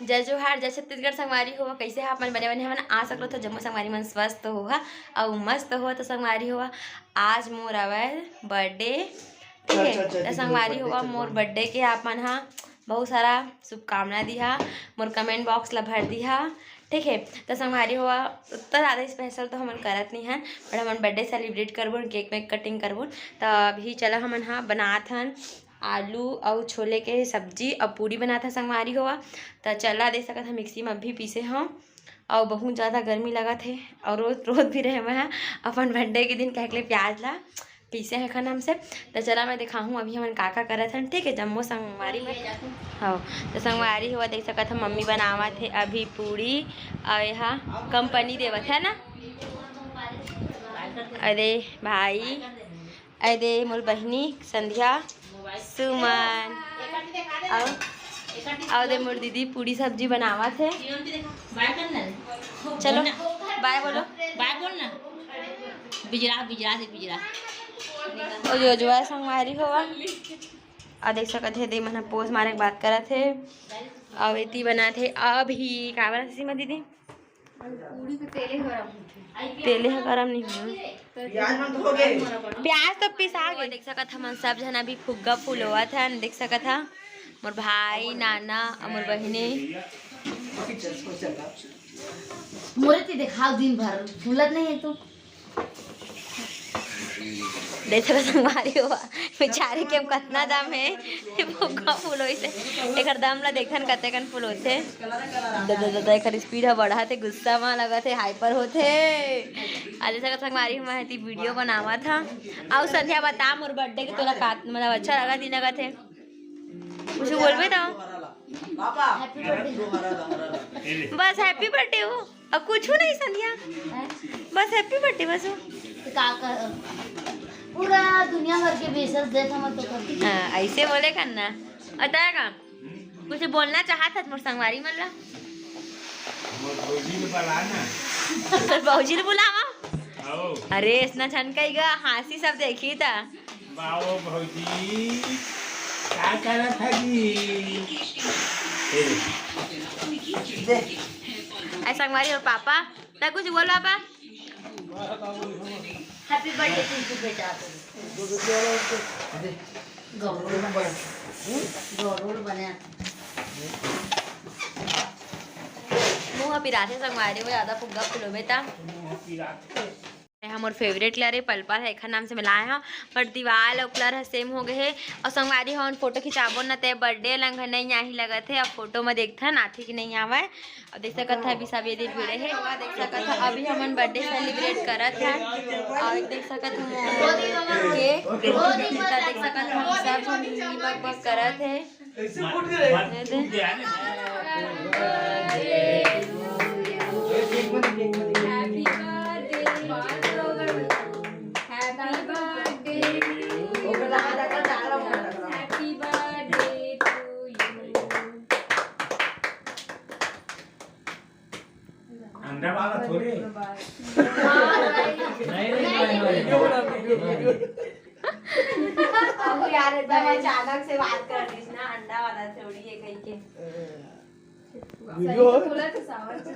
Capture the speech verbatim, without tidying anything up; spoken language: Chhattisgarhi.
जय जोहार, जय छत्तीसगढ़ संगवारी हो। कइसे हा अपन? बने बने हमन। आशा करत हो जम्मो संगवारी मन स्वस्थ होहा अउ मस्त हो। तो संगवारी हो, आज मोर आवय बर्थडे, ठीक है? अच्छा, अच्छा, तो ठीक है, संगवारी birthday हो, के मोर दिन। बर्थडे के आप मन हा बहुत सारा शुभकामना दिहा, मोर कमेंट बॉक्स ला भर दिहा, ठीक है? तो संगवारी हो, उतना ज़्यादा स्पेशल तो हमन करत नहीं हन, पर हमन बर्थडे सेलिब्रेट करबो, केक वेक कटिंग करबो। तो अभी चला हमन हा बनात हन आलू अउ छोले के सब्जी अउ पूरी बनात हन संगवारी हो। तो चला देख सकत हा मिक्सी में अभी पीसे हव अउ बहुत ज़्यादा गर्मी लगत हे अउ रोज रोज भी रहे मैं हा अपन बर्थडे के दिन कह के प्याज ला पीसे हे खन हमसे। तो चला मैं दिखाहूँ अभी हमन का का करत हन, ठीक है? जम्मो संगवारी में। हाँ, तो संगवारी हो देख सकत हा मम्मी बनावत हे अभी पूरी अउ यहाँ कंपनी देवत है ना। अरे भाई, अरे दे मोर बहिनी संध्या, सुमन, अउ अउ दे मोर दीदी पूरी सब्जी बनावत हे। चलो बाय बोलो। बाय बोल ना। बिजरा, बिजरा से बिजरा। ओ योजवा संगवारी होवा। आ देख सकत हे दे मन पोज मारे के बात करत हे। अउ एती बनात हे अभी का बनात हे सीमा दीदी? पूरी तो तेले गरम होथे। तेले ह गरम नहीं हो। प्याज तो पिसा गे। देख सकत हमन सब झन अभी फुग्गा फुलोवत हन। देख सकत हा मोर भाई, नाना अउ मोर बहिनी। मोरे ती देखाव दिन भर फूलत नहीं है तू। देख सकत संगवारी हो, बेचारे के कतना दम हे, फुग्गा फूल होइसे। एकर दम ला देखन कतेकन फूल होथे। The-, the-, the-, the-, acre speed ह बढ़त हे, गुस्सा म लगत हे, हाइपर होथे। आ देख सकत संगवारी हो, मैं एती वीडियो बनावत हा। अउ संध्या बता मोर बर्थडे के तोला का मतलब अच्छा लगत नहीं लगत हे? कुछ बोलबे तो। बस हैप्पी बर्थडे हो। अउ कुछु नहीं संध्या, बस हैप्पी बर्थडे बस हो। तो का कर, पूरा दुनिया भर के विशेष देत हम तो कर। हाँ, ऐसे बोले करना। अउ तय का कुछ बोलना चाहत हस मोर संगवारी मन ला? मोर भौजी ल बला ना। तोर भौजी ल बुलावा। आओ। अरे इतना झन कही गा, हाँसी सब देखी ता। बाओ भौजी, का करत हगी? ए, दे। ए संगवारी अउ पापा, त कुछ बोल papa. Happy birthday to you बेटा। गौरव बने। गौरव बने। मुँह पिराथे संगवारी हो, ज्यादा फुग्गा फुलोबे ता। ये हमर फेवरेट कलर हे, पर्पल हे, एखर नाम से मैं लाए हव, but दीवाल अउ कलर ह सेम हो गए हे। अउ संगवारी हो, फोटो खिंचाबो न ते बर्थडे लंग नहीं आही लगत हे। अब फोटो में देखथन आथे कि नहीं आवय। अब देख सकत ह अभी सब ये दिन भिड़े हे। देख सकत ह अभी हमन बर्थडे सेलिब्रेट करत हन। अउ देख सकत ह केक, त देख सकत ह सब झन बक बक करत हे। अंडा वाला थोड़ी। नहीं, नहीं, नहीं, नहीं। अब यार, एकदम अचानक से बात कर दीस ना, अंडा वाला थोड़ी है कहीं के। वीडियो हो? बोला तो सावन से